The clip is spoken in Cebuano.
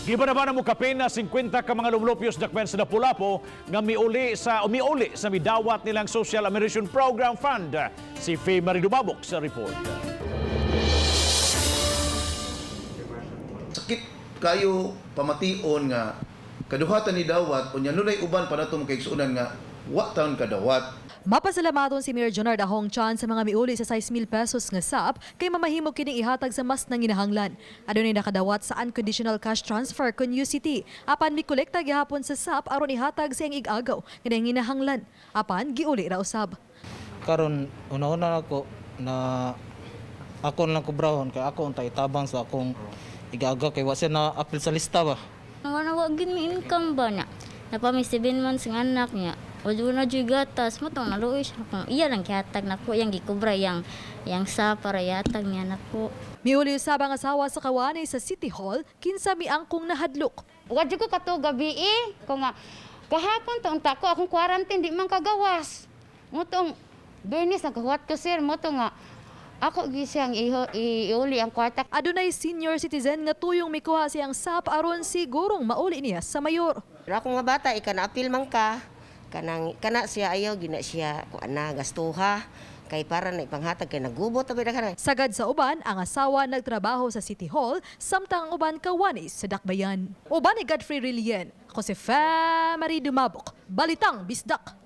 Giba na ba na mukapin na 50 ka mga lumlupyos dakben sa Lapu-Lapu nga miuli sa midawat nilang Social Amelioration Program Fund? Si Faye Marie Dumabok sa report. Sakit kayo pamation nga kaduhatan ni dawat, unya nunay uban pa nato makaigsuonan nga wa taon kadawat. Mapasalamaton si Mayor Jonard Ahong Chan sa mga miuli sa 6,000 pesos nga SAP kay mamahimo kining ihatag sa mas nanginahanglan. Adunay nakadawat sa unconditional cash transfer kon UCT. Apan mikolekta gihapon sa SAP aron ihatag sa iyang ig-agaw nga nanginahanglan. Apan giuli ra usab. Karon una-una ako na ako lang kubrahon kay ako unta itabang sa akong igaga kay wa siya na apil sa lista ba. Wala, wa gid mi income ba na. Napa mi 7 months nga anak niya. Wala na jud gatas mo tong naluoy siya kung iya lang gihatag nako, yang gikubra yang sa para yatag niya nako. Miuli usab ang asawa sa kawani sa City Hall kinsa miangkong nahadlok. Wa jud ko kato gabi eh. Ko nga kahapon to unta ko akong quarantine di man kagawas. Mo tong Bernice naghuwat ko, sir, mo to nga ako gi siyang iho, iuli ang kwarta. Adunay senior citizen nga tuyong mikuha siyang SAP aron sigurong mauli niya sa mayor. Pero ako nga bata, ika na apil man ka, kanang kana siya ayaw gina siya kuan na gastuha kay para na ipanghatag kay nagubot tabi na. Sagad sa uban, ang asawa nagtrabaho sa City Hall, samtang ang uban kawani sa Dakbayan. Uban ni Godfrey Rilien. Ako si Marie Dumabok. Balitang Bisdak.